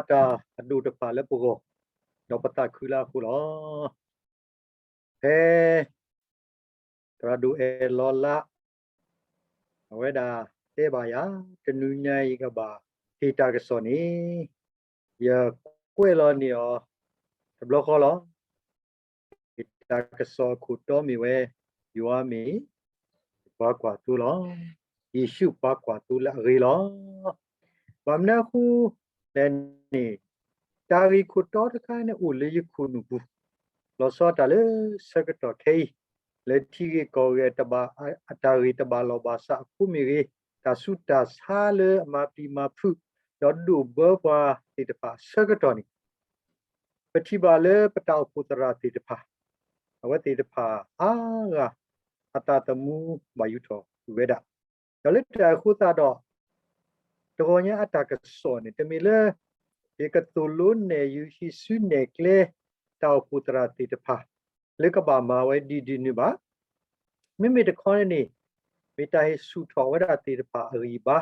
ပမၤတၢ်အဒိၣ်တဖၣ်လၢပဂီၢ်, ဒီးပသးခုလၢအဃိလီၤ. ဖဲသရၣ်ဒိၣ်အဲၣ်လီၤလး အဝဲဒၣ်တဲဘၣ်ယၤ, တနံၤညါအံၤကဘၣ်ဟ့ၣ်တၢ်ကစီၣ်န့ၣ် ယကွဲးလီၤန့ၢ်အီၤတဘျီဃီလီၤ. ယတၢ်ကစီၣ်အခိၣ်တီမ့ၢ်ဝဲ, ယွၤမ့ၢ်ပှၤကွၢ်သိလီၤ. ယ့ၣ်ၡူးပှၤကွၢ်သိလၢအဂ့ၤလီၤ. ဘၣ်မနုၤအဃိလဲၣ်န့ၣ်, တၢ်ဂ့ၢ်ခိၣ်တီတခါန့ၣ်အိၣ်လၢယခိၣ်နူာ်ပူၤ, လီၤဆီဒၣ်တၢ်လၢဆၢကတီၢ်ခဲအံၤ, လၢထံဂ့ၢ်ကီၢ်ဂ့ၢ် အတၢ်ဂ့ၢ်တဘၣ်လီၢ်ဘၣ်စးအဃိမ့ၢ်ဂ့ၤ, တၢ်ဆူးတၢ်ဆါလၢအမၤပျံၤမၤဖုး, ဒီးဒိၣ်ဘၢပှၤသ့ၣ်တဖၣ်အဆၢကတီၢ်န့ၣ် ပထံၣ်ဘၣ်လၢပတၢ်အိၣ်ဖှိၣ်သရၣ်သ့ၣ်တဖၣ်, အဝဲသ့ၣ်တဖၣ်အါဂၤ အသးသမူဘၣ်ယူၤထီၣ်ကွံာ်ဝဲဒၣ်. ဒီးလၢတၢ်အဃိသတးဒီး, တဂီၤညါအတၢ်ကစီၣ်န့ၣ် တမ့ၢ်လၢ ယကသိၣ်လိနဲၣ်ယုၤဟံးစုနဲၣ်ကျဲ တၢ်အိၣ်ဖှိၣ်သရၣ်သ့ၣ်တဖၣ် လၢကဘၣ်မၤဝဲဒ်ဒ်န့ၣ်ဘၣ်. မ့မ့ၢ်တခီန့ၣ်န့ၣ်, မ့ၢ်တၢ်ဟ့ၣ်ဆူၣ်ထီၣ်ဝဲဒၣ်သ့ၣ်တဖၣ်အဂံၢ်ဘါ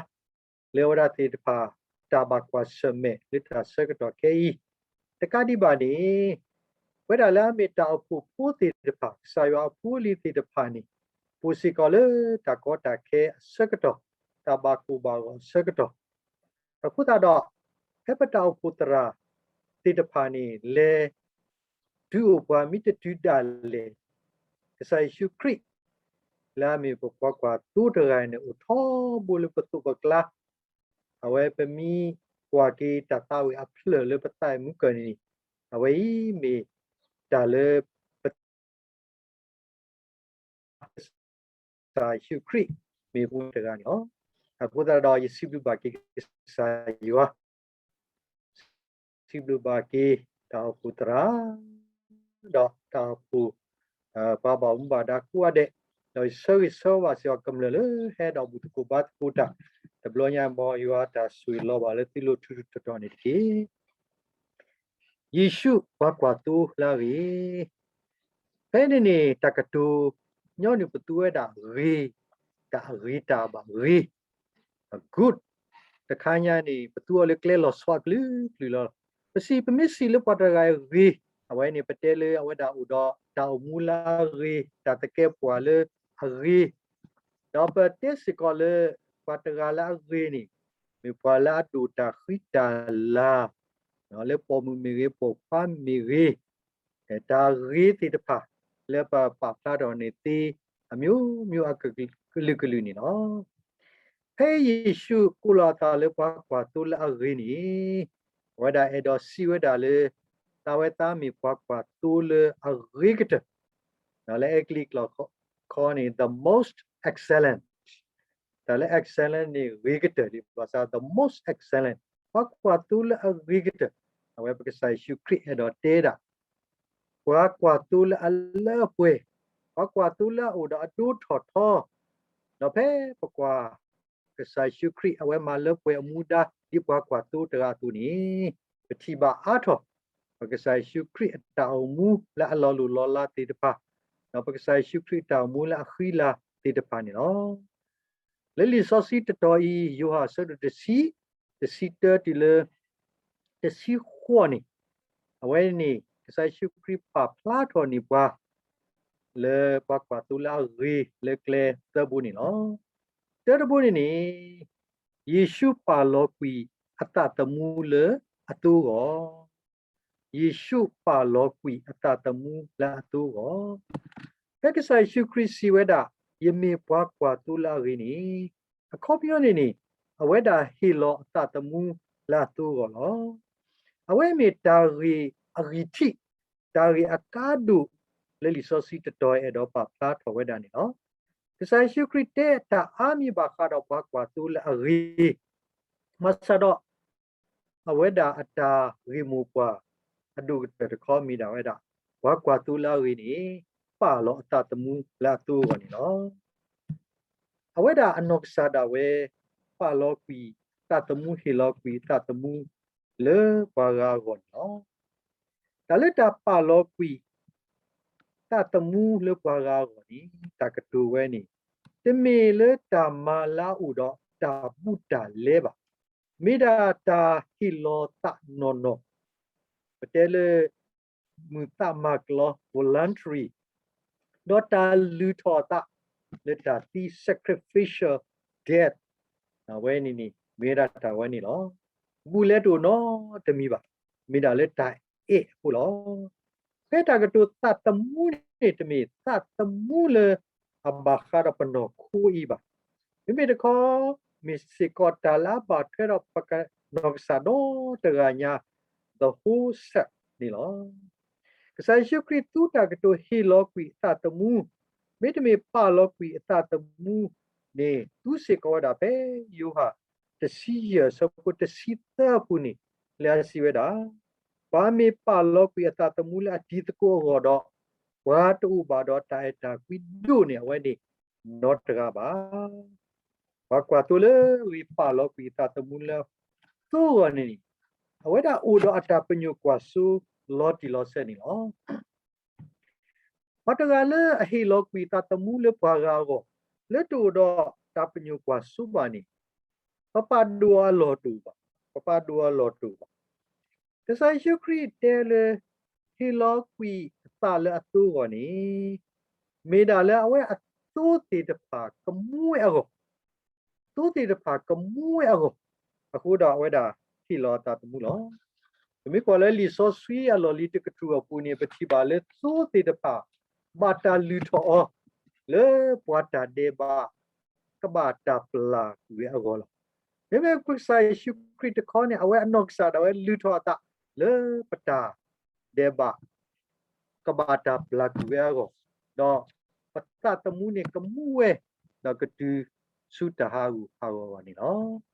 လၢအဝဲဒၣ်သ့ၣ်တဖၣ် တၢ်ဘၣ်ကွၢ်ဆၢၣ်မဲာ်လၢတၢ်ဆၢကတီၢ်ခဲအံၤ, တကးဒံးဘၣ်န့ၣ်, ဝဲဒၣ်လၢအမ့ၢ်တၢ်အိၣ်ဖှိၣ်ဖိသ့ၣ်တဖၣ် ကစၢ်ယွၤအဖိအလံၤသ့ၣ်တဖၣ်န့ၣ်, အိၣ်စ့ၢ်ကီးလၢတၢ်ကီတၢ်ခဲအဆၢကတီၢ်, တၢ်ဘၣ်ကိၢ်ဘၣ်ဂီၤအဆၢကတီၢ် အဃိသတးဒီး, ဖဲပတၢ်အိၣ်ဖှိၣ်သရၣ်သ့ၣ်တဖၣ်န့ၣ် လဲၤတုၤအိၣ်ပှၤမ့ၢ်တတုၤဒၣ်လဲာ်, ကစၢ်ယ့ၣ်ၡူးခရံာ် လၢအမ့ၢ်ပပှၤကွၢ်သိတဂၤန့ၣ် အိၣ်ထီဘိလၢပသိးပကျါ, အဝဲပမ့ၢ်ကွၢ်က့ၤတၢ်သးဝံၣ်အဖျၢၣ်လၢပသးဝံၣ်မုၢ်ကၢၢ်န့ၣ်, အဝဲအံၤမ့ၢ်တၢ်လၢ ကစၢ်ယ့ၣ်ၡူးခရံာ်မ့ၢ်ပှၤတဂၤန့ၣ်လီၤ. အဃိသတးဒီးယစံးဘျုးဘၣ်က့ၤကစၢ်ယွၤ, စံးဘျုးဘၣ်က့ၤတၢ်အိၣ်ဖှိၣ်သရၣ်, ဒီးတၢ်အိၣ်ဖှိၣ် ပှၤဘၣ်မူဘၣ်ဒါကိးဂၤဒဲး, ဒီးယဆၢဂ့ၤဆၢဝါစ့ၢ်ကီးကမျၢၢ်လၢဟဲဒီးဘူၣ်သကိးဘါသကိးတၢ်, တဘျီညါမ်ယွၤတၢ်ဆိၣ်ဂ့ၤလီၤဘၣ်လၢသုလိၤထူးထူးတီၤတီၤန့ၣ်တက့ၢ်. ယ့ၣ်ၡူးပှၤကွၢ်သိလၢအဂ့ၤ, ဖဲန့ၣ်န့ၣ် တၢ်ကတိၤညီနုၢ်ပသူဝဲဒၣ်ဂ့ၤ, တၢ်အဂ့ၤတၢ်ဘၣ်ဂ့ၤ, good, တခါညါန့ၣ် ပသူအီၤလၢကျဲလီၤဆီအကလုာ်ကလုာ်လီၤ. ပစံး ပမ့ၢ်စံးလၢပှၤတဂၤအံၤဂ့ၤ, အဝဲန့ၣ် ပတဲလၢအဝဲဒၣ်အိၣ်ဒီးတၢ်အိၣ်မူလၢအဂ့ၤ, တၢ်သကဲးပဝးလၢအဂ့ၤ, ဒီးပတဲစ့ၢ်ကီးလၢ ပှၤတဂၤလၢအဂ့ၤန့ၣ် မ့ၢ်ပှၤလၢအဒိၣ်တၢ်ဃံတၢ်လၤ, လၢပိာ်မုၣ်မ့ၢ်ဂ့ၤ ပိာ်ခွါမ့ၢ်ဂ့ၤ, တၢ်ဂ့ၤသ့ၣ်တဖၣ် လၢပပာ်ဖျါထီၣ်န့ၢ်သ့အမျိုးမျိုးအကလုာ်ကလုာ်န့ၣ်လီၤ. ဖဲယ့ၣ်ၡူးကိးလီၤအသးလၢပှၤကွၢ်သိလၢအဂ့ၤန့ၣ်, အဝဲဒၣ်အဲၣ်ဒိးစံးဝဲဒၣ်လၢ သးဝဲသးမ့ၢ်ပှၤကွၢ်သိလၢအဂ့ၤကတၢၢ်, လၢအဲကလံးကျိာ်ခီန့ၣ် the most excellent, တၢ်လၢ excellent န့ၣ် ဂ့ၤကတၢၢ်ဒံးဘၣ်ဆၣ် the most excellent, ပှၤကွၢ်သိလၢအဂ့ၤကတၢၢ်, အဝဲပကစၢ်ယ့ၣ်ၡူးခရံာ်အဲၣ်ဒိးတဲဒၣ် ပှၤကွၢ်သိလၢအလၢအပှဲၤ, ပှၤကွၢ်သိလၢအအိၣ်ဒီးအဒိထီၣ်ထီ, ဒီးဖဲပကွၢ် ကစၢ်ယ့ၣ်ၡူးခရံာ်အဝဲမၤလၢပှဲၤအမူဒါ ဒ်ပှၤကွၢ်သိတဂၤအသိးန့ၣ်, ပထံၣ်ဘၣ်အါထီၣ် ပကစၢ်ယ့ၣ်ၡူးခရံာ်အတၢ်အိၣ်မူလၢအလီၤလိၢ်လီၤလးသ့ၣ်တဖၣ်, ဒီးပကစၢ်ယ့ၣ်ၡူးခရံာ်အတၢ်အိၣ်မူလၢအဃံလၤသ့ၣ်တဖၣ်န့ၣ်လီၤ. လၢလံာ်စီဆှံတတီၤအံၤ ယိၤဟၣ်အဆၢဒိၣ်တဆံ, တဆံတၢတုၤလၢ တဆံဃိးန့ၣ်, အဝဲန့ၣ် ကစၢ်ယ့ၣ်ၡူးခရံာ်ပာ်ဖျါထီၣ်န့ၢ်ပှၤ လၢပှၤကွၢ်သိလၢအဂ့ၤလၢကျဲသၢဘိန့ၣ်လီၤ. တၢတဘိန့ၣ်န့ၣ်, ယ့ၣ်ၡူးပာ်လီၤကွံာ်အသးသမူလၢအသိအဂီၢ်, ယ့ၣ်ၡူးပာ်လီၤကွံာ်အသးသမူလၢအသိအဂီၢ်, ဖဲကစၢ်ယ့ၣ်ၡူးခရံာ်စံးဝဲဒၣ် ယမ့ၢ်ပှၤကွၢ်သိလၢအဂ့ၤန့ၣ်, အခီပညီန့ၣ်န့ၣ်, အဝဲဒၣ်ဟ့ၣ်လီၤအသးသမူလၢအသိအဂီၢ်လီၤ. အဝဲမ့ၢ်တၢ်ဂ့ၢ်အဂံၢ်ထံး, တၢ်ဂ့ၢ်အကါဒိၣ် လၢလံာ်စီဆှံတတီၤအဲၣ်ဒိးပာ်ဖျါထီၣ်ဝဲဒၣ်န့ၣ်လီၤ. ကစၢ်ယ့ၣ်ၡူးခရံာ်တဲတၢ်အါမံၤဘၣ်ဃးဒီးပှၤကွၢ်သိလၢအဂ့ၤ, ဘၣ်ဆၣ်ဒီး အဝဲဒၣ်အတၢ်ဂ့ၢ်မိၢ်ပှၢ်အဒိၣ်ကတၢၢ်တခီမ့ၢ်ဒၣ်ဝဲဒၣ် ပှၤကွၢ်သိလၢအဂ့ၤန့ၣ် ပာ်လီၤအသးသမူလၢအသိအဂီၢ်န့ၣ်လီၤ. အဝဲဒၣ်အနီၢ်ကစၢ်ဒၣ်ဝဲ ပာ်လီၤကွံာ်သးသမူ ဟ့ၣ်လီၤကွံာ်သးသမူလၢပှၤဂၤအဂီၢ်န့ၣ်လီၤ. တၢ်လၢတၢ်ပာ်လီၤကွံာ် သးသမူလၢပှၤဂၤအဂီၢ်န့ၣ် တၢ်ကတိၤဝဲန့ၣ် တမ့ၢ်လၢတၢ်မၤလၢအအိၣ်ဒီးတၢ်ဘူးတၢ်လဲဘၣ်. မ့ၢ်ဒၣ်တၢ်ဟ့ၣ်လီၤသးနီၢ်နီၢ်, ပတဲလၢ မုာ်သးမၤကလီ voluntary, ဒီးတၢ်လုၢ်ထီၣ်အသးလၢတၢ်သံ sacrificial death, အဝဲန့ၣ်န့ၣ် မ့ၢ်ဝဲဒၣ်တၢ်ဝဲန့ၣ်လီၤ. ဘူးလဲတအိၣ်နီတမံၤဘၣ်, မ့ၢ်ဒၣ်လၢတၢ်အဲၣ်အဃိလီၤ. ဖဲတၢ်ကတိၤသးသမူန့ၣ် တမ့ၢ်သးသမူလၢအဘၣ်ဃးဒီးပနီၢ်ခိအံၤဘၣ်. မ့မ့ၢ်တခီ မ့ၢ်စ့ၢ်ကီးတၢ်လၢအဘၣ်ထွဲဒီးပနီၢ်ကစၢ်ဒီတဂၤညါ the whole self န့ၣ်လီၤ. ကစၢ်ယ့ၣ်ၡူးခရံာ်သူတၢ်ကတိၤဟ့ၣ်လီၤကွံာ်အသးသမူ, မ့တမ့ၢ်ပာ်လီၤကွံာ်အသးသမူန့ၣ် သူစ့ၢ်ကီးဝဲဒၣ်ဖဲယိၤဟၣ်တဆံယဲၢ်အဆၢဖိတဆံသၢအပူၤန့ၣ် လၢအစံးဝဲဒၣ်, ပှၤမ့ၢ်ပာ်လီၤကွံာ်အသးသမူလၢအတံၤသကိးအဂီၢ်ဒီး, ပှၤတအိၣ်ဘၣ်ဒီးတၢ်အဲၣ်တၢ်ကွံဒိၣ်န့ၢ်အဝဲန့ၣ်နီတဂၤဘၣ်. ပှၤကွၢ်သိလၢဂ့ၤပာ်လီၤကွံာ်အသးသမူလၢအသိအဂီၢ်န့ၣ်, အဝဲဒၣ်အိၣ်ဒီးအတၢ်ပညိၣ်ကွၢ်စိလီၤတံၢ်လီၤဆဲးန့ၣ်လီၤ. ပှၤတဂၤလၢအဟ့ၣ်လီၤကွံာ်အသးသမူလၢပှၤဂၤအဂီၢ်, လၢတအိၣ်ဒီးတၢ်ပညိၣ်ကွၢ်စိဘၣ်န့ၣ်, ပပာ်ဒိၣ်အလီၢ်တအိၣ်ဘၣ်, ပပာ်ဒိၣ်အလီၢ်တအိၣ်ဘၣ်. ကစၢ်ယ့ၣ်ၡူးခရံာ်တဲလၢ ဟ့ၣ်လီၤကွံာ်အသးလၢအသိအဂီၢ်န့ၣ်, မ့ၢ်ဒၣ်လၢအဝဲအသိသ့ၣ်တဖၣ်ကမူဝဲအဂီၢ်, သိသ့ၣ်တဖၣ်ကမူဝဲအဂီၢ်, အဃိဒီးအဝဲဒၣ်ဟ့ၣ်လီၤအသးသမူလီၤ. ပမ့ၢ်ကွၢ်လၢလံာ်စီဆှံအလီၢ်လံၤတကတြူၢ်အပူၤန့ၣ် ပထံၣ်ဘၣ်လၢသိသ့ၣ်တဖၣ် ဘၣ်တၢ်လုၢ်ထီၣ်အီၤ လၢပှၤတၢ်ဒဲးဘး ကဘၣ်တၢ်ပျၢ်ကွံာ်ဝဲအဂီၢ်လီၤ. မ့မ့ၢ်ကစၢ်ယ့ၣ်ၡူးခရံာ်တခီန့ၣ် အဝဲအနီၢ်ကစၢ်ဒၣ်ဝဲလုၢ်ထီၣ်အသးလၢပတၢ် ဒဲးဘး ကဘၣ်တၢ်ပျၢ်ကွံာ်ဝဲအဂီၢ်, ဒီးပသးသမူန့ၣ်ကမူဝဲ, ဒီးကတုၤဆူတၢ်ဟးဂူာ်ဟးဂီၤအဂီၢ်န့ၣ်လီၤ.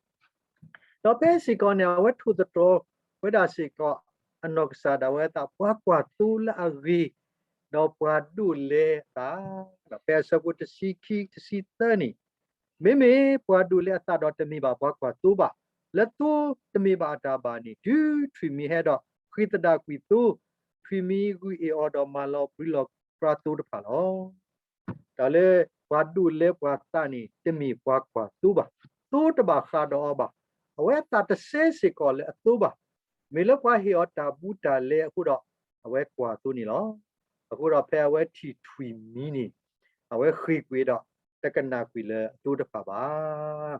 ဒီးဖဲစ့ၢ်ကီးန့ၣ် အဝဲထိၣ်သတြီၤဝဲဒၣ်စ့ၢ်ကီး အနီၢ်ကစၢ်ဒၣ်ဝဲအသး ပှၤကွၢ်သိလၢအဂ့ၤ, ဒီးပှၤဒိးလဲအသး, ဒီးဖဲအဆၢဖိတဆံခံ တဆံသၢန့ၣ်, မ့မ့ၢ်ပှၤဒိးလဲအသးဒီးတမ့ၢ်ဘၣ်ပှၤကွၢ်သိဘၣ်, လၢသိတမ့ၢ်ဘၣ်အတၢ်ဘၣ်န့ၣ် တုၤထွံၣ်မံၤဟဲဒီးဃ့သဒၣ်ကွံာ်သိ, ထွံၣ်မံၤဂုာ်အ့ၣ်အီၤဒီးမၤလီၤဘှံးလီၤပြါသိတဖၣ်လီၤ. တၢ်လၢပှၤဒိးလဲပှၤသးန့ၣ် တမ့ၢ်ပှၤကွၢ်သိဘၣ်, သိတဘၣ်ဃးဒီးအီၤဘၣ်, အဝဲအသးတစဲစ့ၢ်ကီးလၢအသိဘၣ်, မ့ၢ်လၢပှၤဟ့ၣ်အီၤတၢ်ဘူးတၢ်လဲအဃိဒီး အဝဲကွၢ်သိန့ၣ်လီၤ. အဃိဒီးဖဲအဝဲထံၣ်ထွံၣ်မံၤန့ၣ် အဝဲဃ့ၢ်ကွံာ်ဒီး တကနၣ်ကွံာ်လၢအသိတဖၣ်ဘၣ်.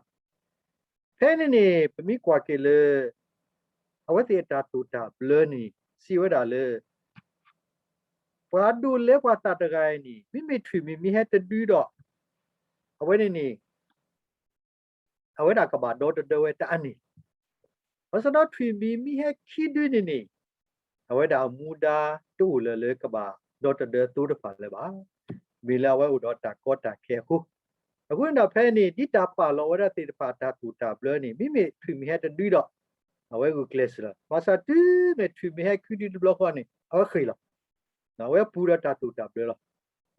ဖဲန့ၣ်န့ၣ် ပမ့ၢ်ကွၢ်က့ၤလၢ အဝဲသ့ၣ်အတၢ်သိၣ်တၢ်ဘျၢန့ၣ် စံးဝဲဒၣ်လၢ ပှၤဒိးလဲပှၤသးတဂၤအံၤန့ၣ် မ့မ့ၢ်ထွံၣ်မံၤမ့ၢ်ဟဲတဒုဒီး အဝဲန့ၣ်န့ၣ် အဝဲဒၣ်ကဘၣ်ဒီတဒၢဝဲတအါန့ၣ်, ဘၣ်ဆၣ်ဒီးထွံၣ်မံၤမ့ၢ်ဟဲခံဒုန့ၣ်န့ၣ် အဝဲဒၣ်အမူဒါတအိၣ်လၢၤလၢကဘၣ်ဒီတဒၢသိတဖၣ်လၢၤဘၣ်. မ့ၢ်လၢအဝဲအိၣ်ဒီးတၢ်ကီတၢ်ခဲအဃိ, အဃိန့ၣ်ဒီးဖဲန့ၣ် ဒ်တၢ်ပာ်လီၤဝဲဒၣ်သ့ၣ်တဖၣ်အတၢ်သိၣ်တၢ်ဘျၢန့ၣ် မ့မ့ၢ်ထွံၣ်မံၤဟဲတဒုဒီး အဝဲဂုာ်ကျဲးစၢးလီၤ. ဘၣ်ဆၣ်တုၤမ့ၢ်ထွံၣ်မံၤဟဲခံဒုတဘျီဃီန့ၣ် အဝဲဃ့ၢ်လီၤ. အဝဲပူၤဒီးတၢ်သိၣ်တၢ်ဘျၢလီၤ.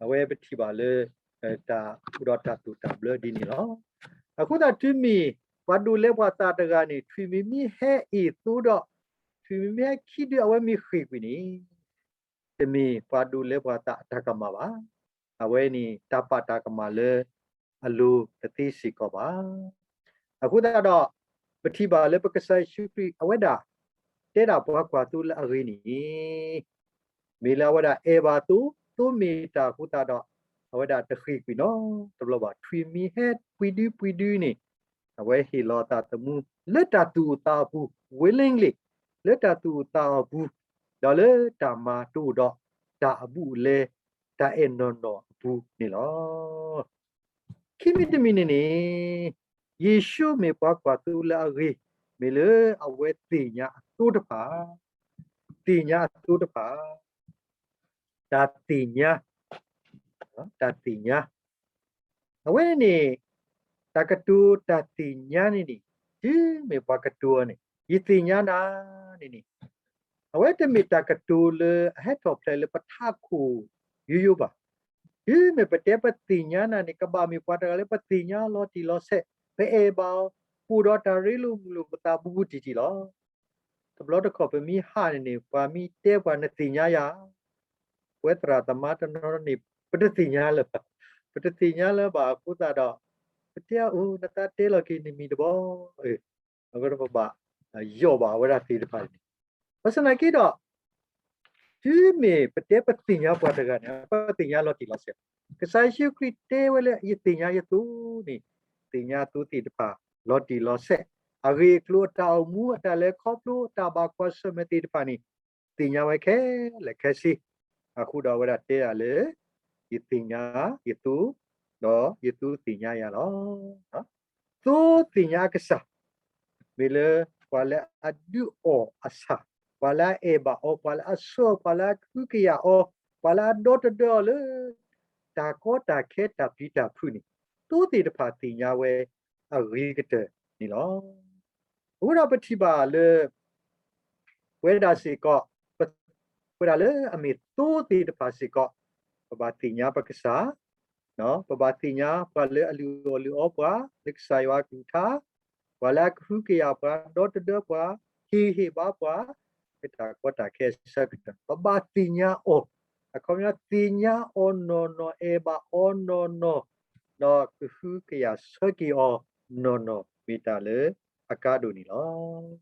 အဝဲပထံၣ်ဘၣ်လၢ တၢ်အိၣ်ဒီးတၢ်သိၣ်တၢ်ဘျၢဒ်န့ၣ်လီၤ. အဃိသတးတုၤမ့ၢ် ပှၤဒိးလဲပှၤသးတဂၤန့ၣ် ထွံၣ်မံၤမ့ၢ်ဟဲအ့ၣ်သိဒီး ထွံၣ်မံၤမ့ၢ်ဟဲခံဒုအဝဲမ့ၢ်ဃ့ၢ်ကွံာ်န့ၣ် တမ့ၢ်ပှၤဒိးလဲပှၤသးအတၢ်ကမၣ်ဘၣ်. အဝဲန့ၣ်တၢ်ပာ်တၢ်ကမၣ်လၢအလိၤတသ့စ့ၢ်ကီးဘၣ်. အဃိသတးဒီး ပထံၣ်ဘၣ်လၢပကစၢ်ယ့ၣ်ၡူးခရံာ် အဝဲဒၣ်တဲဒၣ်ပှၤကွၢ်သိလၢအဂ့ၤန့ၣ် မ့ၢ်လၢအဝဲဒၣ်အဲၣ်ဘၣ်သိ, သိမ့ၢ်တၢ်အဃိသတးဒီး အဝဲဒၣ်တဃ့ၢ်ကွံာ်နီတဘျီဘၣ်. ထွံၣ်မံၤဟဲပှံၤဒုပှံၤဒုန့ၣ် အဝဲဟ့ၣ်လီၤအသးသမူ လၢတၢ်သူၣ်အိၣ်သးအပူၤ willingly လၢတၢ်သူၣ်အိၣ်သးအပူၤ, ဒီးလၢတၢ်မၤတအိၣ်ဒီးတၢ်အဘူးအလဲ တၢ်အဲၣ်နီၢ်နီၢ်အပူၤန့ၣ်လီၤ. ခံမံၤတမံၤန့ၣ်န့ၣ် ယ့ၣ်ၡူးမ့ၢ်ပှၤကွၢ်သိလၢအဂ့ၤ, မ့ၢ်လၢအဝဲသ့ၣ်ညါအသိတဖၣ်, သ့ၣ်ညါအသိတဖၣ်, တၢ်သ့ၣ်ညါ, တၢ်သ့ၣ်ညါ, အဝဲန့ၣ် တၢ်ကတိၤတၢ်သ့ၣ်ညါန့ၣ်န့ၣ် တုၤမ့ၢ်ပှၤကတိၤအီၤန့ၣ် ယသ့ၣ်ညါနၤန့ၣ်န့ၣ် အဝဲတမ့ၢ်တၢ်ကတိၤလၢအဟဲထီၣ်ဖျဲးလၢပထးခိၣ်ယိယိဘၣ်. တုၤမ့ၢ်ပတဲပသ့ၣ်ညါနၤန့ၣ် ကဘၣ်မ့ၢ်ပှၤတဂၤလၢပသ့ၣ်ညါလီၤတံၢ်လီၤဆဲး, ပအဲၣ်ဘၣ်အီၤ, ပအိၣ်ဒီးတၢ်ရ့လိာ်မုာ်လိာ်ပသးဘူးဘူးတံၢ်တံၢ်လီၤ. တဘျီတခီၣ်ပမ့ၢ်ဟးန့ၣ်န့ၣ် ပှၤမ့ၢ်တဲပှၤနသ့ၣ်ညါယၤ, ပဝဲသရၣ်သမါတနီၤန့ၣ် ပတသ့ၣ်ညါလၢၤဘၣ်, ပတသ့ၣ်ညါလၢၤဘၣ်အဃိသတးဒီး ပတဲအီၤ အိ နသးတဲလီၤက့ၤနမံၤတဘျီ, ပဘၣ်ယိးဘၣ်အဝဲဒၣ်သ့ၣ်တဖၣ်န့ၣ်, ဘၣ်ဆၣ်သနာ်က့ဒီး တုၤမ့ၢ်ပတဲပသ့ၣ်ညါပှၤတဂၤန့ၣ် ပသ့ၣ်ညါလီၤတံၢ်လီၤဆဲး, ကစၢ်ယ့ၣ်ၡူးခရံာ်တဲဝဲလၢ ယသ့ၣ်ညါယသိန့ၣ်, သ့ၣ်ညါသိသ့ၣ်တဖၣ်လီၤတံၢ်လီၤဆဲး, အဂ့ၢ်အကျိၤ အတၢ်အိၣ်မူ အတၢ်လဲၤခီဖျိ အတၢ်ဘၣ်ကွၢ်ဆၢၣ်မဲာ်သ့ၣ်တဖၣ်န့ၣ် သ့ၣ်ညါဝဲခဲလၢာ်ခဲဆ့, အဃိဒီးအဝဲဒၣ်တဲဒၣ်လၢ ယသ့ၣ်ညါယသိ, ဒီးယသိသ့ၣ်ညါယၤလီၤ. သိသ့ၣ်ညါအကစၢ်, မ့ၢ်လၢပှၤလၢအဒုးအီၣ်အဆၣ်, ပှၤလၢအအဲၣ်ဘၣ်အီၤ, ပှၤလၢအဆှၢအီၤ, ပှၤလၢအကဟုကယာ်အီၤ, ပှၤလၢအဒီတဒၢအီၤလၢ တၢ်ကီတၢ်ခဲတၢ်ပျံၤတၢ်ဖုးန့ၣ်, သိသ့ၣ်တဖၣ်သ့ၣ်ညါဝဲအဂ့ၤကတၢၢ်န့ၣ်လီၤ. အဃိဒီးပထံၣ်ဘၣ်လၢ ပဝဲဒၣ်စ့ၢ်ကီး, ပဝဲဒၣ်လၢအမ့ၢ်သိသ့ၣ်တဖၣ်စ့ၢ်ကီး, ပဘၣ်သ့ၣ်ညါပကစၢ်, ပဘၣ်သ့ၣ်ညါပှၤလၢအလုၢ်အီၣ်လုၢ်အီပှၤ လၢကစၢ်ယွၤအကလုၢ်ကထါ, ပှၤလၢအကဟုကယာ်ပှၤ ဒီတဒၢပှၤ ဟ့ၣ်ဂံၢ်ဟ့ၣ်ဘါပှၤ လၢတၢ်ကီတၢ်ခဲအဆၢကတီၢ် ပဘၣ်သ့ၣ်ညါအီၤ, အခီပညီသ့ၣ်ညါအီၤနီၢ်နီၢ် အဲၣ်ဘၣ်အီၤနီၢ်နီၢ်, ဒီးကဟုကယာ်ဆၢက့ၤအီၤနီၢ်နီၢ် မ့ၢ်တၢ်လၢအကါဒိၣ်န့ၣ်လီၤ.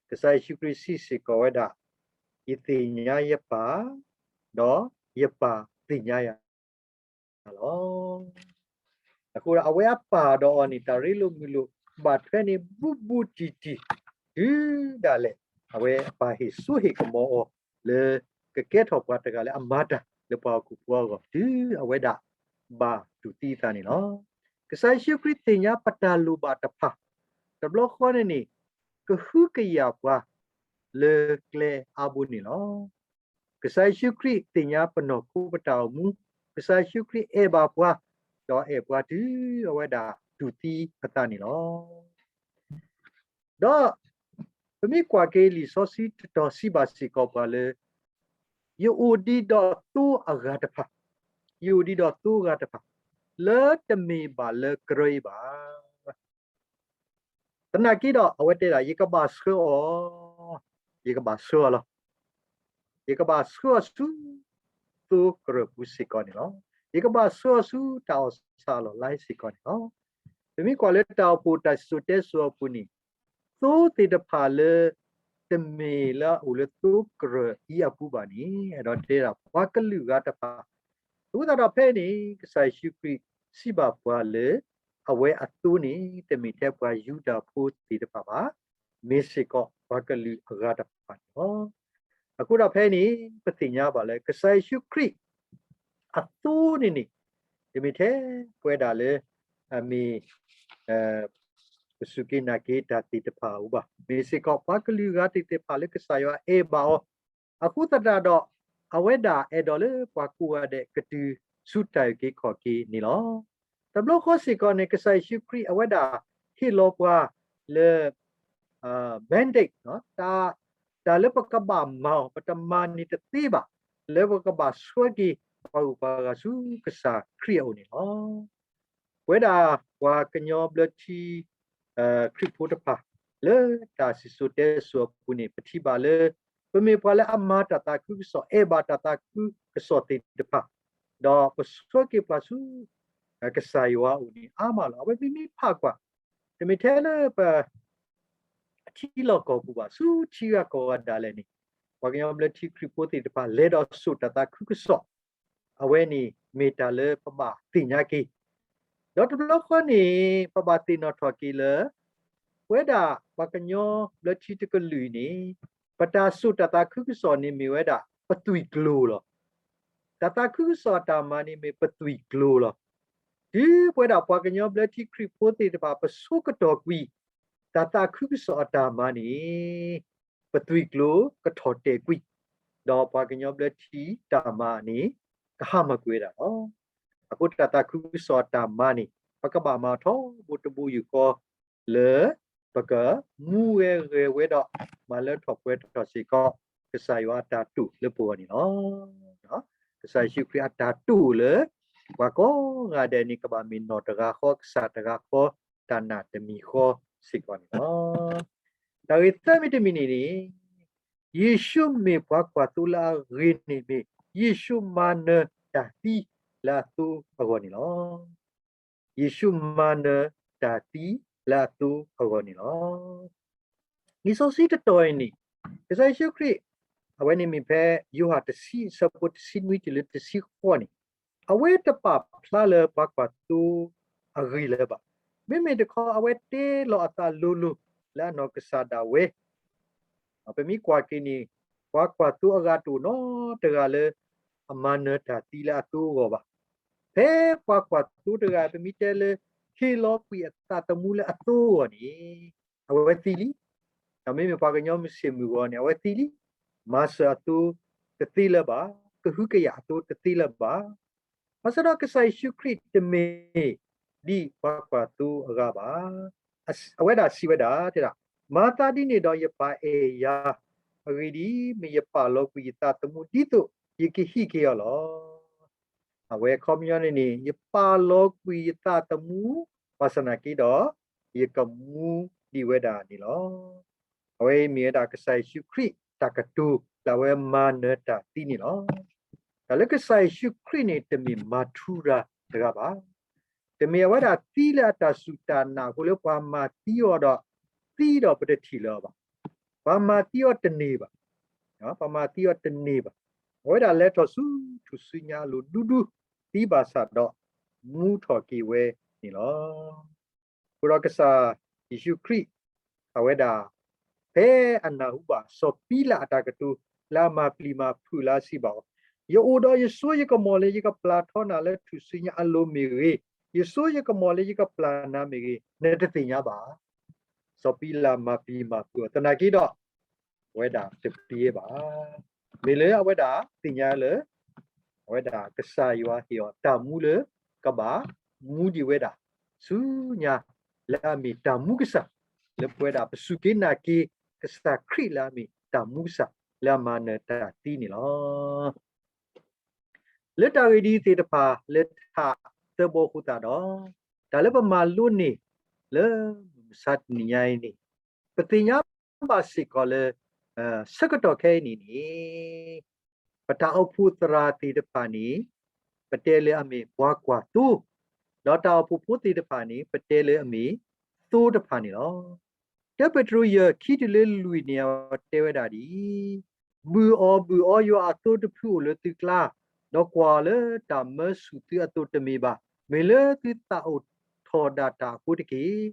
ကစၢ်ယ့ၣ်ၡူးခရံာ်စံးစ့ၢ်ကီးဝဲဒၣ်, ယသ့ၣ်ညါယပၢ်, ဒီးယပၢ်သ့ၣ်ညါယၤလီၤ. အဃိဒီးအဝဲအပၢ်ဒီးအီၤန့ၣ် တၢ်ရ့လိာ်မုာ်လိာ် ဘၣ်ထွဲန့ၢ်ဘူးဘူးတံၢ်တံၢ်, တုၤဒၣ်လဲာ် အဝဲအပၢ်ဟ့ၣ်စိဟ့ၣ်ကမီၤအီၤလၢ ကကဲထီၣ်ပှၤတဂၤလၢအမၤတၢ်လၢပှၤဟီၣ်ခိၣ်ဖိအဂီၢ် တုၤအဝဲဒၣ်ဘၣ်တူၢ်သံအသးန့ၣ်လီၤ. ကစၢ်ယ့ၣ်ၡူးခရံာ်သ့ၣ်ညါပတၢ်လိၣ်ဘၣ်တဖၣ်, တဘျီဃီန့ၣ်န့ၣ် ကဟုကယာ်ပှၤလၢကျဲအါဘိန့ၣ်လီၤ. ကစၢ်ယ့ၣ်ၡူးခရံာ်သ့ၣ်ညါပနီၢ်ခိပတၢ်အိၣ်မူ, ကစၢ်ယ့ၣ်ၡူးခရံာ်အဲၣ်ဘၣ်ပှၤ, ဒီးအဲၣ်ပှၤတုၤအဝဲဒၣ်တူၢ်သံအသးန့ၣ်လီၤ. ဒီးပမ့ၢ်ကွၢ်က့ၤလံာ်စီဆှံတတီၤစံးဘၣ်စ့ၢ်ကီးပှၤလၢ ယအိၣ်ဒံးဒီးသိအဂၤတဖၣ်, ယအိၣ်ဒံးဒီးသိအဂၤတဖၣ်, လၢတမ့ၢ်ဘၣ်လၢကရၢအံၤဘၣ်. သနာ်က့ဒီး အဝဲတဲဒၣ် ယကဘၣ်ဆှၢအီၤ, ယကဘၣ်ဆှၢအီၤလီၤ. ယကဘၣ်ဆှၢအီၤဆူ သိကရၢၢ်ပူၤစ့ၢ်ကီးန့ၣ်လီၤ. ယကဘၣ်ဆှၢအီၤဆူတၢ်အီၣ်ဆၣ်အလီၢ်လါစ့ၢ်ကီးန့ၣ်လီၤ. ပမ့ၢ်ကွၢ်လၢတၢ်အိၣ်ဖှိၣ်တၢ်စံၣ်စိၤတဲစိၤအပူၤန့ၣ်, သိသ့ၣ်တဖၣ်လၢ တမ့ၢ်လၢအအိၣ်လၢသိကရၢၢ်အံၤအပူၤဘၣ်န့ၣ် အဲၣ်ဒိးတဲဒၣ်ပှၤကလုာ်ဂၤတဖၣ်, အဃိသတးဒီးဖဲန့ၣ် ကစၢ်ယ့ၣ်ၡူးခရံာ်စံးဘၣ်ပှၤလၢ အဝဲအသိန့ၣ် တမ့ၢ်ထဲပှၤယူဒၤဖိသ့ၣ်တဖၣ်ဘၣ်, မ့ၢ်စ့ၢ်ကီးပှၤကလုာ်အဂၤတဖၣ်န့ၣ်လီၤ. အဃိဒီးဖဲန့ၣ် ပသ့ၣ်ညါဘၣ်လၢ ကစၢ်ယ့ၣ်ၡူးခရံာ်အသိန့ၣ်န့ၣ် တမ့ၢ်ထဲပဝဲဒၣ်လၢ အမ့ၢ် ပစူၢ်က့ၤနာ်က့ၤတၢ်သ့ၣ်တဖၣ်အအိၣ်ဘၣ်, မ့ၢ်စ့ၢ်ကီးပှၤကလုာ်ဂၤသ့ၣ်တဖၣ်လၢကစၢ်ယွၤအဲၣ်ဘၣ်အီၤ, အဃိသတးဒီး အဝဲဒၣ်အဲၣ်ဒိးလၢပှၤကိးဂၤဒဲးကတုၤဆူတၢ်အုၣ်က့ၤခီၣ်က့ၤန့ၣ်လီၤ. တဘျီဃီစ့ၢ်ကီးန့ၣ် ကစၢ်ယ့ၣ်ၡူးခရံာ်အဝဲဒၣ်ဟ့ၣ်လီၤပှၤလၢ mandate တၢ်လၢပကဘၣ်မၤအီၤ ပတမၤန့ၣ်တသ့ဘၣ်, လၢပကဘၣ်ဆှၢက့ၤပှၤဂုၤပှၤဂၤဆူကစၢ်ခရံာ်အအိၣ်န့ၣ်လီၤ. ပဝဲဒၣ်ပှၤကညီဘျၢထံ ခရံာ်ဖိတဖၣ် လၢတၢ်စံၣ်စိၤတဲစိၤအပူၤန့ၣ် ပထံၣ်ဘၣ်လၢ ပမ့ၢ်ပှၤလၢအမၤတၢ်သးခုကစီၣ် အဲၣ်ဘၣ်တၢ်သးခုကစီၣ်သ့ၣ်တဖၣ်, ဒီးပဆှၢက့ၤပှၤဆူ ကစၢ်ယွၤအအိၣ်န့ၣ် အါမးလီၤ. အဝဲမ့မ့ၢ်ဖးကွၢ်, တမ့ၢ်ထဲလၢပ ထံလီၢ်ကီၢ်ပူၤဘၣ်, ဆူထံဂၤကီၢ်ဂၤဒၣ်လဲာ်န့ၣ် ပှၤကညီဘျၢထံခရံာ်ဖိသ့ၣ်တဖၣ် လဲၤဒီးစိာ်တၢ်သးခုကစီၣ်, အဝဲန့ၣ်မ့ၢ်တၢ်လၢပဘၣ်သ့ၣ်ညါက့ၤ, ဒီးတဘျီဃီန့ၣ် ပဘၣ်သ့ၣ်နီၣ်ထီၣ်က့ၤလၢ ပဝဲဒၣ်ပှၤကညီဘျၢထံတကလုာ်အံၤန့ၣ် ပတၢ်စိာ်တၢ်သးခုကစီၣ်န့ၣ်မ့ၢ်ဝဲဒၣ်ပသွံၣ်ကျိၤလီၤ. တၢ်သးခုကစီၣ်အတၢ်မၤန့ၣ်မ့ၢ်ပသွံၣ်ကျိၤလီၤ. တုၤပဝဲဒၣ်ပှၤကညီဘျၢထံခရံာ်ဖိသ့ၣ်တဖၣ် ပဆိကတီၢ်ကွံာ် တၢ်သးခုကစီၣ်အတၢ်မၤန့ၣ် ပသွံၣ်ကျိၤကထီၣ်တဲာ်ကွံာ်, ဒီးပှၤကညီဘျၢထံတၢ်မၤန့ၣ် ကဟါမၢ်ကွံာ်ဝဲဒၣ်လီၤ. အဃိတၢ်သးခုကစီၣ်အတၢ်မၤန့ၣ် ပကဘၣ်မၤထီဘိတဘိယူၢ်ဃီ လၢပကမူဝဲဂဲၤဝဲဒီး မၤလၢထီၣ်ပှဲၤထီၣ်စ့ၢ်ကီး ကစၢ်ယွၤအတၢ်တိာ်လၢပဂီၢ်န့ၣ်လီၤ. ကစၢ်ယ့ၣ်ၡူးခရံာ်အတၢ်တိာ်လၢ ပှၤကိးဂၤဒဲးန့ၣ် ကဘၣ်မ့ၢ်နီၢ်တဂၤဃီ ကစၢ်တဂၤဃီ တၢ်နာ်တမံၤဃီစ့ၢ်ကီးန့ၣ်လီၤ. တၢ်ဂ့ၢ်သၢမံၤတမံၤန့ၣ်န့ၣ် ယ့ၣ်ၡူးမ့ၢ်ပှၤကွၢ်သိလၢအဂ့ၤန့ၣ်မ့ၢ် ယ့ၣ်ၡူးမၤနၢၤတၢ်သံလၢအသိအဂီၢ်န့ၣ်လီၤ. ယ့ၣ်ၡူးမၤနၢၤတၢ်သံလၢအသိအဂီၢ်န့ၣ်လီၤ. လံာ်စီဆှံတတီၤအံၤန့ၣ် ကစၢ်ယ့ၣ်ၡူးခရံာ် အဝဲန့ၣ်မ့ၢ်ဖဲယိၤဟၣ်တဆံအဆၢဖိတဆံနွံတုၤလၢတဆံဃိးန့ၣ် အဝဲတပာ်ဖျါလၢပှၤကွၢ်သိအဂ့ၢ်လၢၤဘၣ်. မ့မ့ၢ်တခီ အဝဲတဲလီၤအသးလိၤလိၤလၢအနီၢ်ကစၢ်ဒၣ်ဝဲ ပမ့ၢ်ကွၢ်က့ၤန့ၣ် ပှၤကွၢ်သိအဂၤတအိၣ်နီတဂၤလၢ အမၤနၢၤတၢ်သံလၢအသိအဂီၢ်ဘၣ်. ဖဲပှၤကွၢ်သိတဂၤ ပမ့ၢ်တဲလၢ ဟ့ၣ်လီၤကွံာ်အသးသမူလၢအသိအဂီၢ်န့ၣ် အဝဲသံလံ. ဒီးမ့မ့ၢ်ပှၤကညီမုၢ်ဆ့ၣ်မုၢ်ဂီၤန့ၣ် အဝဲသံလံ. မၤစၢၤအသိတသ့လၢၤဘၣ်, ကဟုကယာ်အသိတသ့လၢၤဘၣ်. ဘၣ်ဆၣ်ဒီးကစၢ်ယ့ၣ်ၡူးခရံာ်တမ့ၢ်ဒ်ပှၤကွၢ်သိအဂၤဘၣ်. အဝဲဒၣ်စံးဝဲဒၣ်တဲဒၣ်, မၤသးဒ်န့ၣ်ဒီးယပၢ်အဲၣ်ယၤ, အဂ့ၢ်ဒ်အံၤ, မ့ၢ်ယပာ်လီၤကွံာ်ယသးသမူဒ်သိးယကဟံးက့ၤအီၤလီၤ. အဝဲအခီပညီန့ၣ်န့ၣ် ယပာ်လီၤကွံာ်ယသးသမူ ဘၣ်ဆၣ်သနာ်က့ဒီး ယကမူဒံးဝဲဒၣ်န့ၣ်လီၤ. အဝဲအံၤမ့ၢ်ဝဲဒၣ်ကစၢ်ယ့ၣ်ၡူးခရံာ်တၢ်ကတိၤလၢအဝဲမၤနၢၤတၢ်သံန့ၣ်လီၤ. တၢ်လၢကစၢ်ယ့ၣ်ၡူးခရံာ်န့ၣ် တမ့ၢ်မၤထူရၤတဂၤဘၣ်. တမ့ၢ်အဝဲဒၣ်သံလၢအတၢ်စူၢ်တၢ်နာ်အဃိလၢပှၤမၤသံအီၤဒီး သံဒီးပတထံၣ်လၢၤအီၤဘၣ်. ပှၤမၤသံအီၤတန့ၢ်ဘၣ်. ပှၤမၤသံအီၤတန့ၢ်ဘၣ်. အဝဲဒၣ်လဲၤထီၣ်ဆူထူၣ်စုညါအလိၤဒူဒူ သံဘၣ်ဆၣ်ဒီး မူထီၣ်က့ၤဝဲန့ၣ်လီၤ. အဃိဒီးကစၢ်ယ့ၣ်ၡူးခရံာ် အဝဲဒၣ် ဖဲအနၢ်ဟူဘၣ်စီၤပံလးအတၢ်ကတိၤ လၢအမၤပျံၤမၤဖုးလၢအစံးဘၣ်အီၤ, ယအိၣ်ဒီးယစိယကမီၤလၢယကပျၢ်ထီနၤလၢထူၣ်စုညါအလိၤမ့ၢ်ဂ့ၤ, ယစိယကမီၤလၢယကပျၢ်နၤမ့ၢ်ဂ့ၤ, နတသ့ၣ်ညါဘၣ်. စီၤပံလးမၤပျံၤမၤဖုးအီၤသနာ်က့ဒီး အဝဲဒၣ်တပျံၤဘၣ်. မ့ၢ်လၢအဝဲဒၣ်သ့ၣ်ညါလၢ အဝဲဒၣ်ကစၢ်ယွၤဟ့ၣ်အီၤတၢ်မူလၢ ကဘၣ်မူဒံးဝဲဒၣ် ဆူညါ လၢအမ့ၢ်တၢ်မူကစၢ်, လၢပဝဲဒၣ်ပစူၢ်က့ၤနာ်က့ၤ ကစၢ်ခရံာ်လၢအမ့ၢ်တၢ်မူကစၢ် လၢအမၤနၢၤတၢ်သံန့ၣ်လီၤ. လၢတၢ်ဂ့ၢ်ဒ်အံၤသ့ၣ်တဖၣ် လၢထးသၢဘီအဃိသတးဒီး တၢ်လၢပမၤလိန့ၢ် လၢမုၢ်မဆါတနံၤညါအံၤန့ၣ် ပသ့ၣ်ညါဘၣ်စ့ၢ်ကီးလၢ ဆၢကတီၢ်ခဲအံၤန့ၣ်န့ၣ် ပတၢ်အိၣ်ဖှိၣ်သရၣ်သ့ၣ်တဖၣ်န့ၣ် ပတဲလၢအမ့ၢ်ပှၤကွၢ်သိ, ဒီးတၢ်အိၣ်ဖှိၣ်ဖိသ့ၣ်တဖၣ်န့ၣ် ပတဲလၢအမ့ၢ်သိတဖၣ်န့ၣ်လီၤ. တၢပ့းတရူးယဲၢ် ခံတုၤလၢလွံၢ်န့ၣ် အတဲဝဲဒၣ်ဒ်အံၤ, ဘုၣ်အီၣ်ဘုၣ်အီယွၤအသိတဖုအိၣ်လၢသုကျါ, ဒီးကွၢ်အီၤလၢတၢ်မၢဆူၣ်သုအသိးတမ့ၢ်ဘၣ်. မ့ၢ်လၢသုသးအိၣ်ထီၣ်ဒၣ်တၢ်အဃိတက့ၢ်.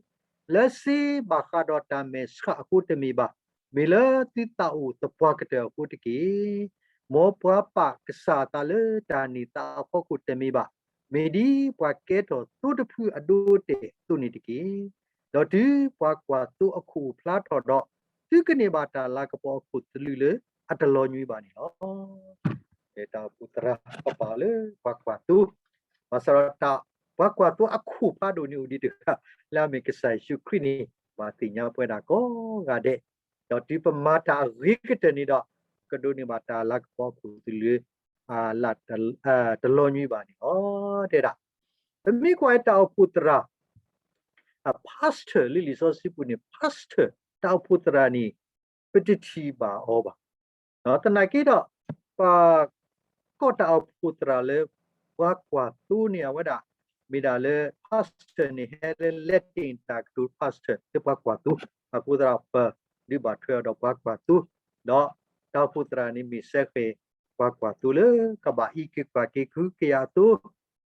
လၢစ့ဘၣ်ဃးဒီးတၢ်မဲာ်ဆှးအဃိတမ့ၢ်ဘၣ်. မ့ၢ်လၢသုသးအိၣ်သပှၢ်ကတၢၢ်အဃိတက့ၢ်. မ်ပှၤပာ်ကစၢ်အသးလၢတၢ်န့ၢ်သါအဖီခိၣ်တမ့ၢ်ဘၣ်. မ့ၢ်ဒ်ပှၤကဲထီၣ်သိတဖုအဒိအတဲာ်အသိးန့ၣ်တက့ၢ်. ဒီးတုၤပှၤကွၢ်သိအခိၣ်အိၣ်ဖျါထီၣ်ဒီး, သုကန့ၢ်ဘၣ်တၢ်လၤကပီၤအခိၣ်သလုးလၢအတလီၤညွံးဘၣ်န့ၣ်လီၤ. တၢ်အိၣ်ဖှိၣ်သရၣ်ပပာ်အီၤလၢပှၤကွၢ်သိ, ဘၣ်ဆၣ်ဒီး ပှၤကွၢ်သိအခိၣ်ဖးဒိၣ်န့ၣ်အိၣ်ဒံးတဂၤ လၢအမ့ၢ်ကစၢ်ယ့ၣ်ၡူးခရံာ်န့ၣ် ဘၣ်သ့ၣ်ညါပဝဲဒၣ်ကိးဂၤဒဲး, ဒီးတုၤပမၤတၢ်အဂ့ၤကတၢၢ်န့ၣ်ဒီး ကဒိးန့ၢ်ဘၣ်တၢ်လၤကပီၤအခိၣ်သလုးလၢ အလၢ်တလီၤညွံးဘၣ်န့ၣ်လီၤ. တဲဒၣ် ပမ့ၢ်ကွၢ်တၢ်အိၣ်ဖှိၣ်သရၣ် အ pastor လၢလံာ်စီဆှံပူၤန့ၣ် pastor တၢ်အိၣ်ဖှိၣ်သရၣ်န့ၣ် ပတထံၣ်ဘၣ်အီၤဘၣ်. သနာ်က့ဒီး ပှၤကိးတၢ်အိၣ်ဖှိၣ်သရၣ်လၢ ပှၤကွၢ်သိန့ၣ် အဝဲဒၣ် မ့ၢ်ဒၣ်လၢ pastor န့ၣ် ဟဲလၢ Latin တၢ်ကတိၤ pastor လၢပှၤကွၢ်သိ, အဃိသတးဒီး ပဒုးဘၣ်ထွဲအီၤဒီးပှၤကွၢ်သိ, ဒီးတၢ်အိၣ်ဖှိၣ်သရၣ်န့ၣ် မ့ၢ်စဲဃဲၤ ပှၤကွၢ်သိလၢ ကဘၣ်အံးက့ၤကွၢ်က့ၤ ကဟုကယာ်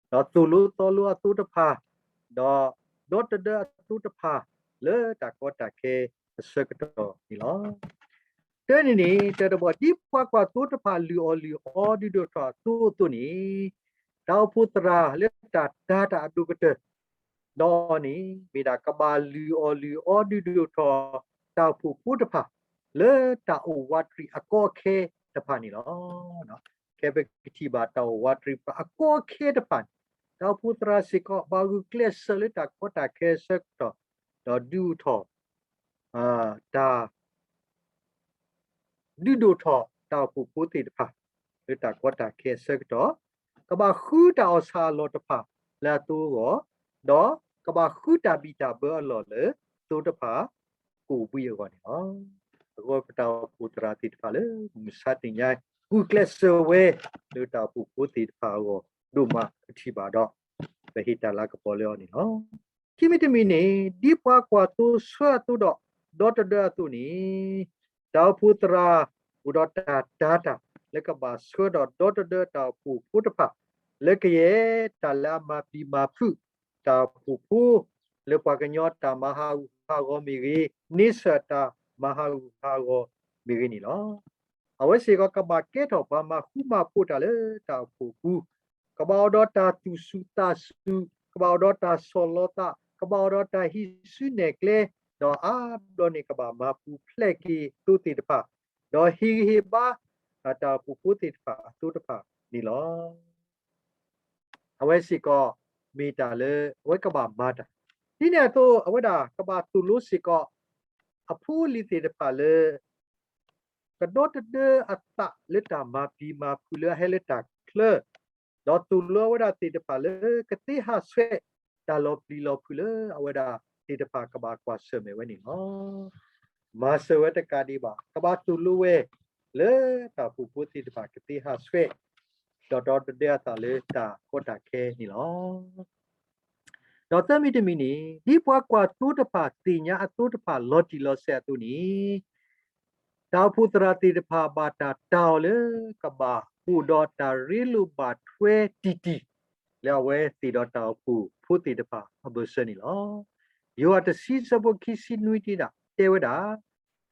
အသိ ဒီးသိၣ်လိသီလိအသိတဖၣ်, ဒီးဒီတဒၢအသိတဖၣ် လၢတၢ်ကီတၢ်ခဲအဆၢကတီၢ်န့ၣ်လီၤ. တၢ်န့ၣ်န့ၣ် တၢ်တဘီ ဒ်ပှၤကွၢ်သိတဖၣ် လုၢ်အီၣ်လုၢ်အီဒုးဒိၣ်ထီၣ်အသိအသိးန့ၣ်, တၢ်အိၣ်ဖှိၣ်သရၣ်လၢတၢ်တၤတၢ်အဒိၣ်ကတၢၢ် ဒီးအီၤန့ၣ် မ့ၢ်ဒၣ်ကဘၣ်လုၢ်အီၣ်လုၢ်အီဒုးဒိၣ်ထီၣ် တၢ်အိၣ်ဖှိၣ်ဖိတဖၣ် လၢတၢ်အိၣ်ဝးတရံးအကီအခဲတဖၣ်န့ၣ်လီၤ. ခဲပကထံၣ်ဘၣ်တၢ်အိၣ်ဝးတရံးအကီအခဲတဖၣ်န့ၣ်, တၢ်အိၣ်ဖှိၣ်သရၣ်စ့ၢ်ကီး ဘၣ်ဂုာ်ကျဲးစၢးလၢတၢ်ကီတၢ်ခဲအဆၢကတီၢ်, ဒီးဒုးအိၣ်ထီၣ် တၢ် ဒုးဒိၣ်ထီၣ်တၢ်အိၣ်ဖှိၣ်ဖိသ့ၣ်တဖၣ် လၢတၢ်ကီတၢ်ခဲအဆၢကတီၢ်, ကဘၣ်ဃုတၢ်အီၣ်ဆၣ်အလီၢ်တဖၣ်လၢအသိအဂီၢ်, ဒီးကဘၣ်ဃုတၢ်ဘံၣ်တၢ်ဘၢအလီၢ်လၢသိတဖၣ် ကအိၣ်ဘှံးအဂီၢ်န့ၣ်လီၤ. အဃိပတၢ်အိၣ်ဖှိၣ်သရၣ်သ့ၣ်တဖၣ်လၢမုၢ်မဆါတနံၤညါ ဂုာ်ကျဲးစၢးဝဲ လၢတၢ်အိၣ်ဖှိၣ်ဖိသ့ၣ်တဖၣ်အဂီၢ် ဒိၣ်မးပထံၣ်ဘၣ်ဒီး ပဟ့ၣ်တၢ်လၤကပီၤလၢအီၤန့ၣ်လီၤ. ခံမံၤတမံၤန့ၣ် ဒ်ပှၤကွၢ်သိဆှၢအသိးဒီး ဒီတဒၢအသိးန့ၣ်, တၢ်အိၣ်ဖှိၣ်သရၣ် အိၣ်ဒီးတၢ်တာ်တၢ် လၢကဘၣ်ဆှၢဒီးဒီတဒၢတၢ်အိၣ်ဖှိၣ်ဖိတဖၣ် လၢကယဲၢ်တၢ်လၢအမၤပျံၤမၤဖုး တၢ်အိၣ်ဖှိၣ်ဖိ လၢပှၤကညီတၢ်မၤဟးဂူာ်ဟးဂီၤမ့ၢ်ဂ့ၤ, န့ဆၢၣ်တၢ်မၤဟးဂူာ်ဟးဂီၤမ့ၢ်ဂ့ၤန့ၣ်လီၤ. အဝဲစ့ၢ်ကီးကဘၣ်ကဲထီၣ်ပှၤမၤဃူမၤဖိးတၢ်လၢတၢ်အိၣ်ဖှိၣ်အပူၤ, ကဘၣ်အိၣ်ဒီးတၢ်သူၣ်စူၤသးစူၤ, ကဘၣ်အိၣ်ဒီးတၢ်ဆီၣ်လီၤသး, ကဘၣ်အိၣ်ဒီးတၢ်ဟံးစုနဲၣ်ကျဲ, ဒီးအါဘျီန့ၣ်ကဘၣ်မၤပူၤဖျဲးက့ၤသိသ့ၣ်တဖၣ်, ဒီးဟ့ၣ်ဂံၢ်ဟ့ၣ်ဘါ တၢ်အိၣ်ဖှိၣ်ဖိသ့ၣ်တဖၣ်အသိးတဖၣ်န့ၣ်လီၤ. အဝဲစ့ၢ်ကီးမ့ၢ်တၢ်လၢအဝဲကဘၣ်မၤတၢ်, ဒ်န့ၣ်အသိး အဝဲဒၣ်ကဘၣ်သိၣ်လိစ့ၢ်ကီး အဖိအလံၤသ့ၣ်တဖၣ်လၢ ကဒီတဒၢအသးလၢတၢ်မၤပျံၤမၤဖုးလၢအဟဲလၢတၢ်ချၢ, ဒီးသိၣ်လိအဝဲဒၣ်သ့ၣ်တဖၣ်လၢကသ့ဟးဆှဲး တၢ်လီၤပျံၤလီၤဖုးလၢအဝဲဒၣ်သ့ၣ်တဖၣ်ကဘၣ်ကွၢ်ဆၢၣ်မဲာ်ဝဲန့ၣ်လီၤ. မၤစၢၤဝဲတကးဒံးဘၣ် ကဘၣ်သိၣ်လိဝဲ လၢတၢ်အိၣ်ဖှိၣ်ဖိသ့ၣ်တဖၣ်ကသ့ဟးဆှဲး ဒီးဒီတဒၢအသးလၢတၢ်ကီတၢ်ခဲန့ၣ်လီၤ. ဒီးသၢမံၤတမံၤန့ၣ် ဒ်ပှၤကွၢ်သိတဖၣ်သ့ၣ်ညါအသိတဖၣ်လီၤတံၢ်လီၤဆဲးအသိးန့ၣ်, တၢ်အိၣ်ဖှိၣ်သရၣ်သ့ၣ်တဖၣ်ဘၣ်တၢ်တာ်အီၤလၢ ကဘၣ်အိၣ်ဒီးတၢ်ရ့လိာ်ဘၣ်ထွဲတံၢ်တံၢ် လၢအဝဲသ့ၣ်ဒီးတၢ်အိၣ်ဖှိၣ်ဖိသ့ၣ်တဖၣ်အဘၢၣ်စၢၤန့ၣ်လီၤ. ယိၤဟၣ်တဆံဆၢဖိခံဆံနွံတ့ၢ်ဒၣ် တဲဝဲဒၣ်,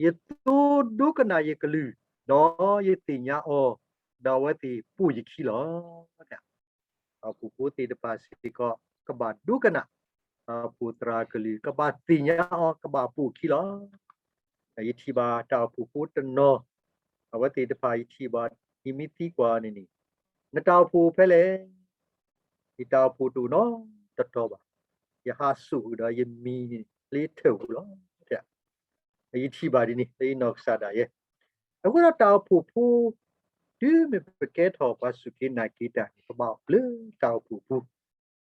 ယသိဒိကနၣ်ယကလုၢ်, ဒီးယသ့ၣ်ညါအီၤ, ဒီးအဝဲသ့ၣ်ပိာ်ယခံလီၤ. တၢ်အိၣ်ဖှိၣ်ဖိသ့ၣ်တဖၣ်စ့ၢ်ကီး ကဘၣ်ဒိကနၣ် တၢ်အိၣ်ဖှိၣ်သရၣ်ကလုၢ်, ကဘၣ်သ့ၣ်ညါအီၤ, ကဘၣ်ပိာ်ခံလီၤ. ယထံၣ်ဘၣ်တၢ်အိၣ်ဖှိၣ်ဖိတနီၤ, အဝဲသ့ၣ်တဖၣ်ယထံၣ်ဘၣ် ယမ့ၢ်သံကွၢ်န့ၣ်န့ၣ်, နတၢ်အိၣ်ဖှိၣ်ဖဲလဲၣ်, ယတၢ်အိၣ်ဖှိၣ်တအိၣ်နီတတီၤဘၣ်, ယဟးစိာ်ဃုာ်ဒီးယမံၤန့ၣ် လၢယထၢၣ်ပူၤလီၤ. ယထံၣ်ဘၣ်ဒ်န့ၣ် လၢယနီၢ်ကစၢ်ဒၣ်ယဲ. အဃိဒီးတၢ်အိၣ်ဖှိၣ်ဖိ တုၤမ့ၢ်ပကဲထီၣ်ပှၤစူၢ်က့ၤနာ်က့ၤတၢ်န့ၣ် ပဘၣ်အိၣ်လၢတၢ်အိၣ်ဖှိၣ်ပူၤ,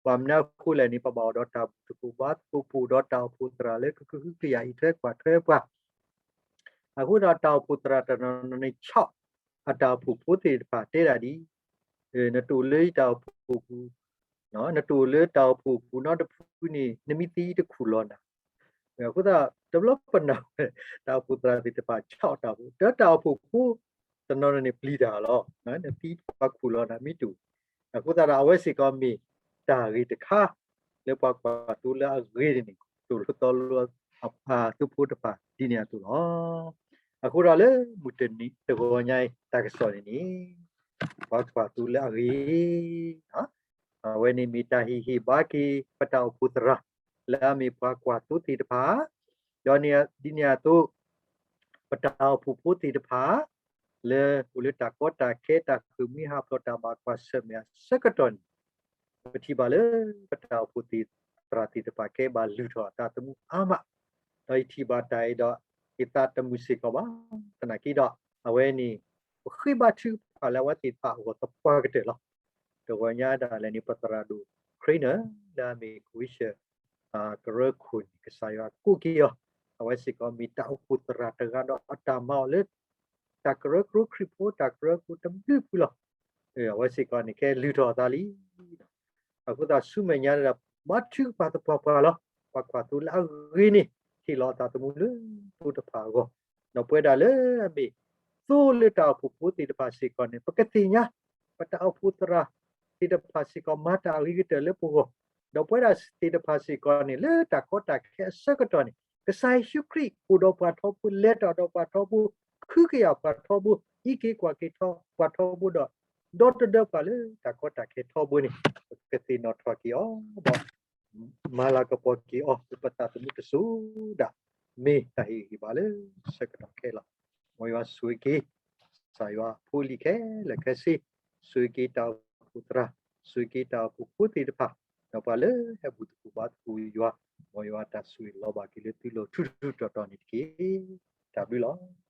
ဘၣ်မနုၤအဃိလဲၣ်န့ၣ် ပဘၣ်အိၣ်ဒီးတၢ်ဘူၣ်သကိးဘါသကိး ပအိၣ်ဒီးတၢ်အိၣ်ဖှိၣ်သရၣ်လၢကကဟုကယာ်အံးထွဲကွၢ်ထွဲပှၤ အဃိဒီးတၢ်အိၣ်ဖှိၣ်သရၣ်တနီၤနီၤန့ၣ် ဆီၣ်အတၢ်အိၣ်ဖှိၣ်ဖိသ့ၣ်တဖၣ်တဲဒၣ်ဒ်အံၤ, နတအိၣ်လၢယတၢ်အိၣ်ဖှိၣ်ပူၤ, နတအိၣ်လၢတၢ်အိၣ်ဖှိၣ်ပူၤနီတဖုန့ၣ် နမ့ၢ်သံယတခူၣ်လီၤနၤ. အဃိသတး တဘျီပနာ်ဝဲ တၢ်အိၣ်ဖှိၣ်သရၣ်သ့ၣ်တဖၣ်ဆီၣ်တၢ်အိၣ်ဖှိၣ်, ဒီးတၢ်အိၣ်ဖှိၣ်ဖိတနီၤနီၤန့ၣ်ပျံၤတၢ်လီၤ, နသံပှၤခူၣ်လီၤနၤမ့ၢ်တအိၣ်. အဃိသတးဒီးအဝဲစ့ၢ်ကီးမ့ၢ်တၢ်ဂ့ၢ်တခါ လၢပှၤကွၢ်သိလၢအဂ့ၤန့ၣ်န့ၣ် သိၣ်လိသီလိအသိဖိတဖၣ်ဒ်န့ၣ်အသိးလီၤ. အဃိဒီးလၢမုၢ်တနံၤတဂီၤညါအံၤ တၢ်ကစီၣ်န့ၣ်န့ၣ် ပှၤကွၢ်သိလၢအဂ့ၤ အဝဲန့ၣ်မ့ၢ်တၢ်ဟ့ၣ်ဂံၢ်ဟ့ၣ်ဘါက့ၤ ပတၢ်အိၣ်ဖှိၣ်သရၣ် လၢအမ့ၢ်ပှၤကွၢ်သိသ့ၣ်တဖၣ်, ဒီးဒ်န့ၣ်အသိး ပတၢ်အိၣ်ဖှိၣ်ဖိသ့ၣ်တဖၣ် လၢအိၣ်လၢတၢ်ကီတၢ်ခဲ တၢ်ဃ့ၢ်မှံဟးဖျိး တၢ်ဘၣ်ကွၢ်ဆၢၣ်မဲာ်အဆၢကတီၢ်န့ၣ် ပထံၣ်ဘၣ်လၢ ပတၢ်အိၣ်ဖှိၣ်သရၣ်သ့ၣ်တဖၣ်ကဲဘၣ်လုၢ်ထီၣ်အသးသမူအါမး, ဒီးယထံၣ်ဘၣ်တၢ်အံၤဒီး ယသးတမုာ်စ့ၢ်ကီးဘၣ်. သနာ်က့ဒီး အဝဲန့ၣ် ပဃ့ဘါထုကဖၣ်လၢအဝဲသ့ၣ်တဖၣ်အဂီၢ်သပှၢ်ကတၢၢ်လီၤ. တဂီၤညါဒၣ်လဲာ်န့ၣ် ပသရၣ်ဒိၣ် Craner လၢအမ့ၢ်ကဝံၡၢၣ် ကရၢခိၣ်န့ၣ် ကစၢ်ယွၤကိးက့ၤအီၤ, အဝဲစ့ၢ်ကီးမ့ၢ်တၢ်အိၣ်ဖှိၣ်သရၣ်တဂၤဒီးအတၢ်မၤအီၤလၢ တၢ်ကရၢကရိခရံာ်ဖိ တၢ်ကရၢကရိတဘျုးဖုလီၤ. အဝဲစ့ၢ်ကီးန့ၣ် ကဲလုၢ်ထီၣ်အသးလံ. အဃိသတးဆူမဲာ်ညါန့ၣ်ဒီး ဘါထုကဖၣ်သပှၢ်ပှၢ်လီၤ. ပှၤကွၢ်သိလၢအဂ့ၤန့ၣ် ဟ့ၣ်လီၤအသးသမူလၢသိတဖၣ်အဂီၢ်, ဒီးပဝဲဒၣ်လၢအမ့ၢ်သိလၢတၢ်အိၣ်ဖှိၣ်ဖိသ့ၣ်တဖၣ်စ့ၢ်ကီးန့ၣ် ပကသ့ၣ်ညါ ပတၢ်အိၣ်ဖှိၣ်သရၣ်သ့ၣ်တဖၣ်စ့ၢ်ကီး မၤတၢ်အဂ့ၤကတၢၢ်လၢပဂီၢ်, ဒီးပဝဲဒၣ်သ့ၣ်တဖၣ်စ့ၢ်ကီးန့ၣ် လၢတၢ်ကီတၢ်ခဲအဆၢကတီၢ်န့ၣ် ကစၢ်ယ့ၣ်ၡူးခရံာ်အိၣ်ဒီးပှၤထီဘိ လဲၤတၢ်ဒီးပှၤထီဘိ ခုကယာ်ပှၤထီဘိ အံးက့ၤကွၢ်က့ၤထီ ပှၤထီဘိဒီး ဒီတဒၢပှၤလၢတၢ်ကီတၢ်ခဲထီဘိန့ၣ် ပကသ့ၣ်နီၣ်ထီၣ်က့ၤအီၤဒီး မၤလၤကပီၤက့ၤအီၤ လၢပသးသမူတစိၤဒၣ် မ့ၢ်တၢ်ဟ့ၣ်ဂံၢ်ဟ့ၣ်ဘါလၢဆၢကတီၢ်ခဲလီၤ. မ်ယွၤဆိၣ်ဂ့ၤက့ၤ ကစၢ်ယွၤဖိလံၤခဲလၢာ်ခဲဆ့, ဆိၣ်ဂ့ၤက့ၤတၢ်အိၣ်ဖှိၣ်သရၣ်, ဆိၣ်ဂ့ၤက့ၤတၢ်အိၣ်ဖှိၣ်ဖိသ့ၣ်တဖၣ်, ဒီးပှၤလၢဟဲဘူၣ်သကိးဘါသကိးယွၤ, မ်ယွၤတၢ်ဆိၣ်ဂ့ၤလီၤဘၣ်က့ၤလၢသုလိၤထူထူတီၤတီၤန့ၣ်တက့ၢ်. တၢ်ဘျုးလီၤ.